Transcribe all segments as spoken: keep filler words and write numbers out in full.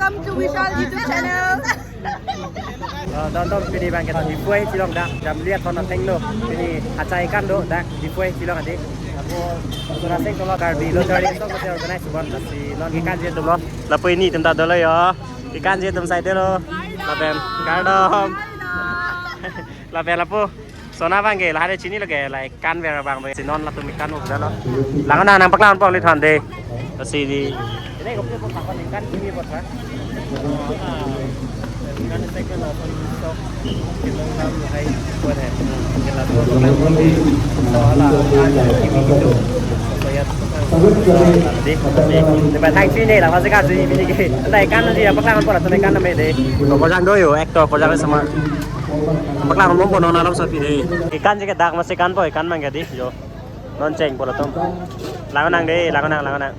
Welcome to Vishal YouTube channel. Oh, don don, pini abang ke Diphu chilong dak, jam liat hon athengno. Pini achai kan do dak Diphu chilong adi. Lapu Surasing tolo Karbi Lo Charli Asong ke organize bon, lasi non kekanji atum lo. Lapu nelitum ta dolo yo. Kekanji atum sai dolo. Lapen kardom. Lapen lapu sona abang ke lahai chinilo ke, like, kanver abang do. Si non latum kekan mo dolo. Lang nang nangpaklang pon lithon de. Lasi di. Ini kopi pun takon ikan ini buat ha. Ikan second atau sok kilogram hai buat hai. Kita tuh pernah di soal kan ini gitu. Saya tuh kan di di tempat hai sini lah, masih kasih ini ke. Nangpaklang pon atau nangpaklang pon de. Lo ko jang do yo, actor ko jang sama. Nangpaklang pon pon non alam sapi de. Kekanji ke dak masih kan po, ikan mang ke di yo. Non cheng po latum. Lang nang de, lang nang, lang nang.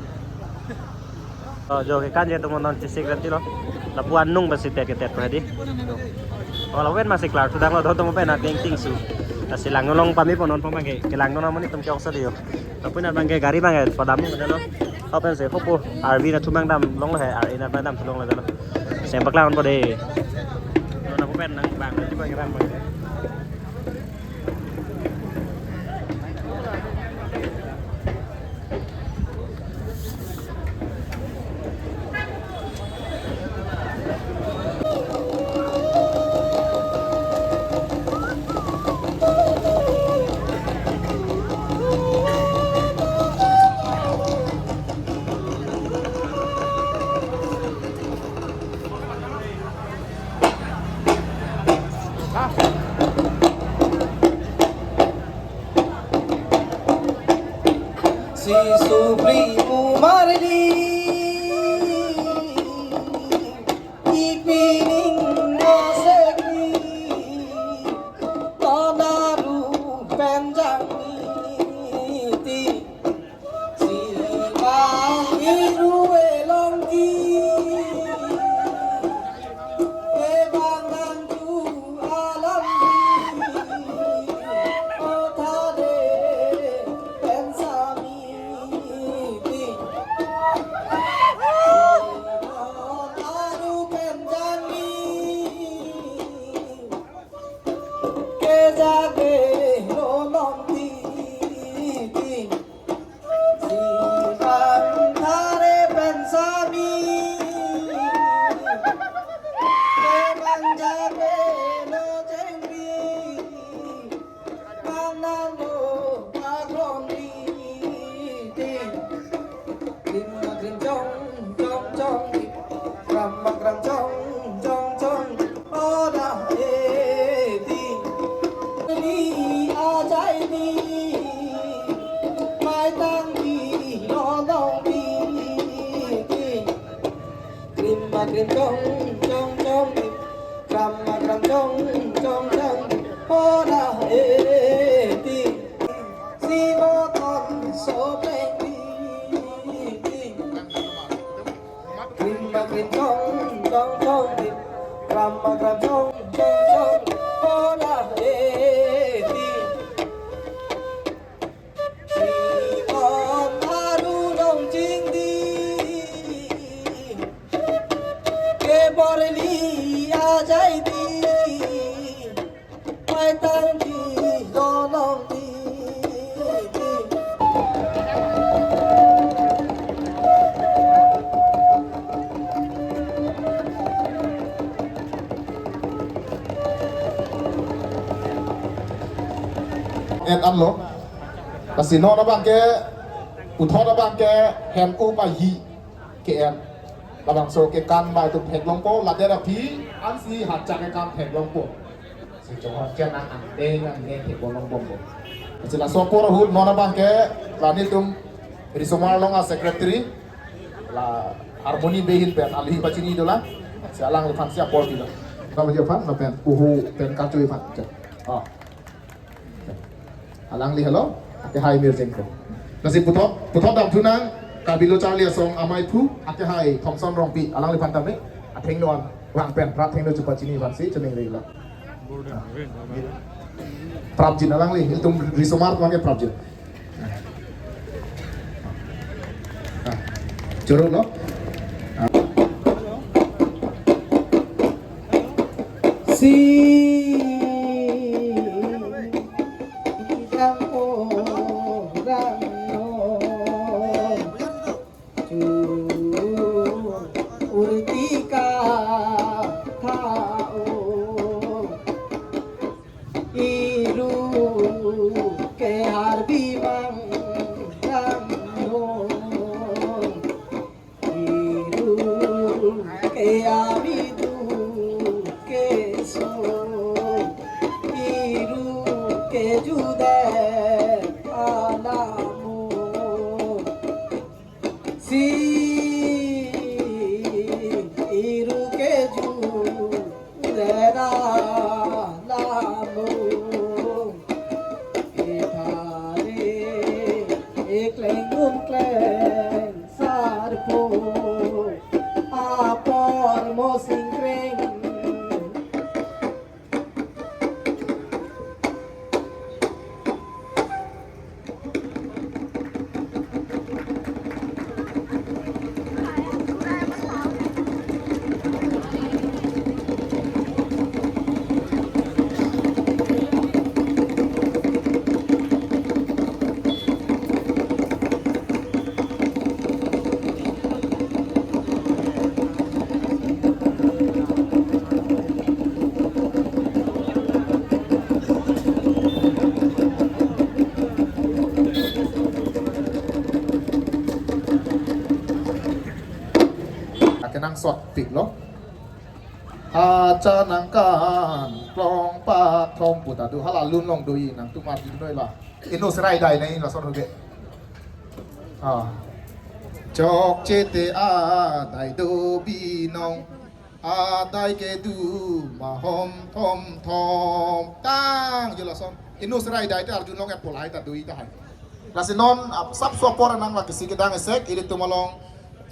Oh, jo kekanji atum non chesik ran tilo. Lapu anung basi tet ke tet ko di. Oh, lapen masih klar sudah lo, do tum pen ating ting su. Lasi lang nang pame pon non pon abang ke. Kelang nang amonit atum ke-ongso de yo. Lapu nat abang ke gari abang ke padam nang lo. Lapen si hopo R V nat thumang dam longlo he, R A nat abang dam thu longlo lo. Nangpaklang pon de. Nang pen nang bang, nang bang ram bang. Si supli umarli ipining nasekli tonaru penjang niti. Si bang iru elongki, e bang nangku alam di, o thare pen samiti. Si non aru pen jani, kejage lo nong titi. Si bang thare pen sami, ke bang jage lo jengpi, bang nang lo aklong titi. Krim krim chong chong chong, kram kram chong chong chong, oda eti. Ni ajai ni, mai tang di, no dong di, di. Krim krim chong chong chong, kram kram chong chong chong, oda eti. Si mo ton so pleng di, di. Krim krim chong chong chong, krim kram kram chong chong chong, oda eti. Si ton aru nong ching di, ke borli ajai di. Mai tang di, lo nong di, di. Et anlo. Lasi non abang ke, puthot abang ke, hem-u pahi ke-en. Labangso kekan bai atum theklongpo, ladet aphi ansi hachak kekan theklongpo. Si chonghong chen an ante ngan ne thekpo longbompo. Si laso apor ahut non abang ke la nelitum risomar along a-secretary, la harmony behin pen alhi pachini dolang. Si alangliphan si apor pilo. Kamaji aphan, lapen uhu pen kachui aphan. Oh. Alangli helo, akehai mir jengko. Lasi puthot, puthot damthu nang, Karbi Lo Charli Asong amaiphu, akehai Thomson Rongpi, alangliphan tame, athengno an, vang pen, rat athengno chepachini vansi, cheningri lo. Prapjin alangli, itum risomar abang ke prapjin. Ah, choro lo. Ah. Si idang orang no chu urtika thao iru ke harbi mang dang no. Iru ke ami du ke so, iru ke jude alamo. Si iru ke jude alamo. Ithare ekleng un kleng sarpo apor mosing kreng. Akenangsot piklo. Acha nangkan klong pak thom puta do, hala lun long do-i nangtum arjudunoi la. Inut serai dai nai lason hoge. Ah. Chokche te adai do binong, adai ke do mahom thom thom. Tang jo lason. Inut serai dai te arjun long et polai ta do-i tahai. Lasi non ap sap so apor nang lake si kedang esek, ilitum along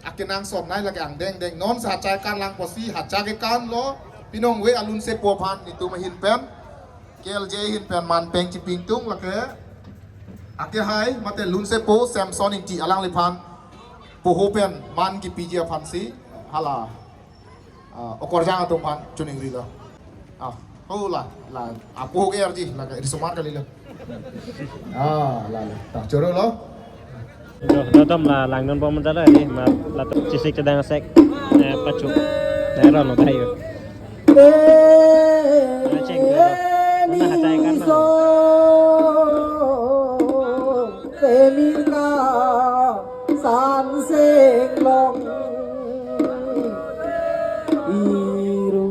akenangsot nai lake angdeng deng. Non sa hachai kan lang pusi, hachai ke kan lo, pinong we alun sepo aphan netum ahin pen, K L J ahin pen man peng chipingtung lake, ake hai, mate lun sepo Samson Ingti alangliphan, poho pen man kipiji aphansi, hala. Ah, okorjang atum aphan chuning rilo. Ah, oh la, la, apo ke arji, la ka risomar kalilo. Ah, la, la, ta choro lo. Do, do tom la langnon bom jalo ni, ma la to chisik chedang sek, eh, pachu. Nai ron lo bayo. Mana cheng do, mana hachai kan lo. Temirka san seng long. Iru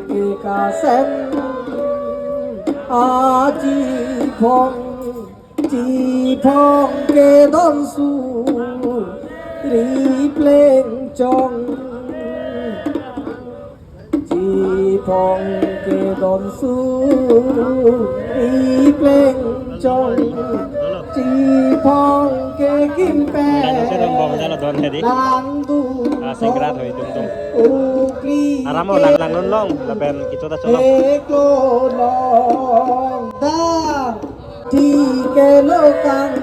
ke kasem aji phong, ji phong ke don su ri pleng chong. Ji phong ke don su ri pleng chong, ji phong ke kim pen. Lang nang si don bom jalo don hedi. Lang du ah, sengkrat hoi tung tung. Ukli aram o lang ke lang non long, lapen kicho ta cholong. Eklo long dang, ti ke lo kang,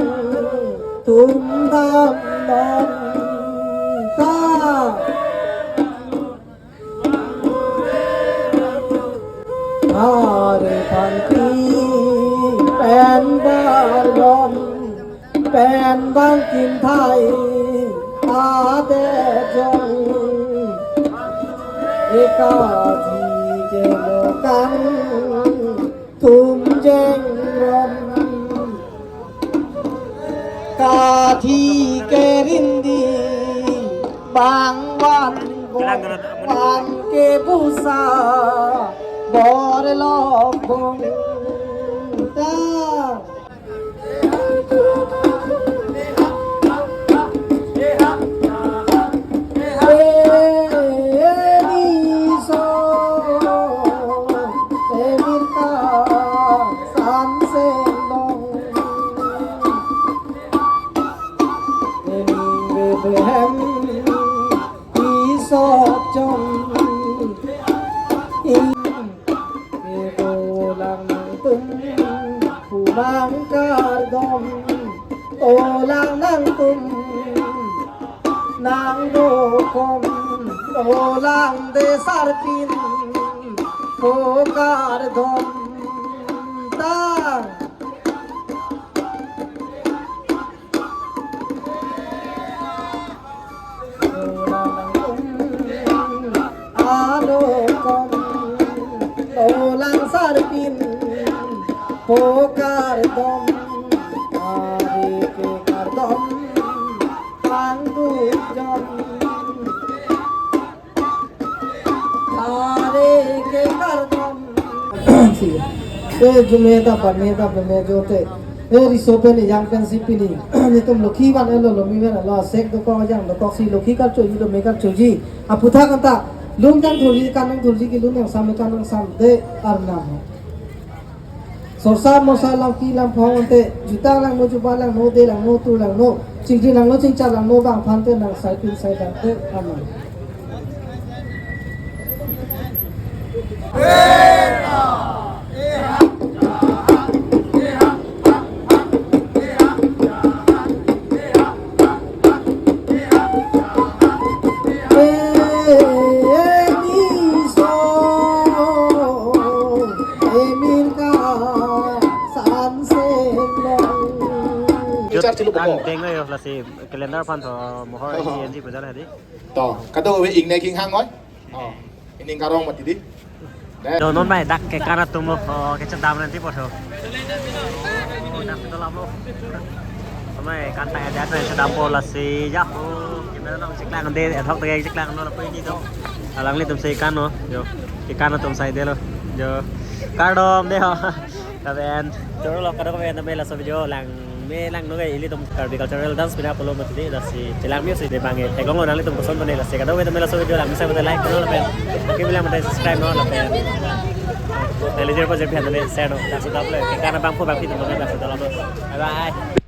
tum dam non ta. Are panti pen balon pen bang kim thai ate jong eka ji je lo kang tum jeng rom. Kathi ke rindi bang van bong van ke busa bor lo bong ta. Isop chom in ke dolang nangtum kumang kardom, dolang nangtum nang dokom, dolang desar pin Kardom tang. Alokom dolang sarpin po kardom, are ke kardom pangdujom. Are ke kardom. Si. Eh, jume ta pan me ta pan me jote. Eh, riso pen ejang pensi pini. Netum lokhi van-etlo, lomi van-etlo, sek dokok ajang dokok si lokhi karchoji, lomi karchoji. Aputhak anta lun jang thurji, kan jang thurji, kelun jang sam, kan jang sam de arnam. Sorsa morsa lamki lamphong ante jutang langno, juba langno, de langno, tur langno, chingri langno, chingchap langno, bang aphan te nang saipin saidang te aman. Char chilo. Ang ko. Teng lo yo, lasi calendar aphan tho mohor. Oh. N G, N G ko jala di. To, kadokave ingne kinghang oi. Oh, ining karong mati di. Deh. Do non mai dak kekan atum lo, oh, kechedam nanti po tho. Oh, dak itu lap lo. Amai kan ta ada ada chedam po lasi ya. Oh, camera nang cheklang de, ad hoc de cheklang lo lapu ini do. Alanglitum si kan lo, yo. Kekan atum saidelo, yo. Kardom de ho. Lapen, choro lo kadokave tame laso video langme langno ke ilitum Karbi cultural dance pina pulo mati di, lasi chelang me-o si de bang-e theklong lo nanglitum koson pone, lasi kadokave tame laso video langme sai mate like karo lapen, ke bilang mate subscribe lo lapen, neli jor ko jor phi tame share lo, lasi dap le, kekan abang ko bang phi tame lasi dap lo. Bye bye.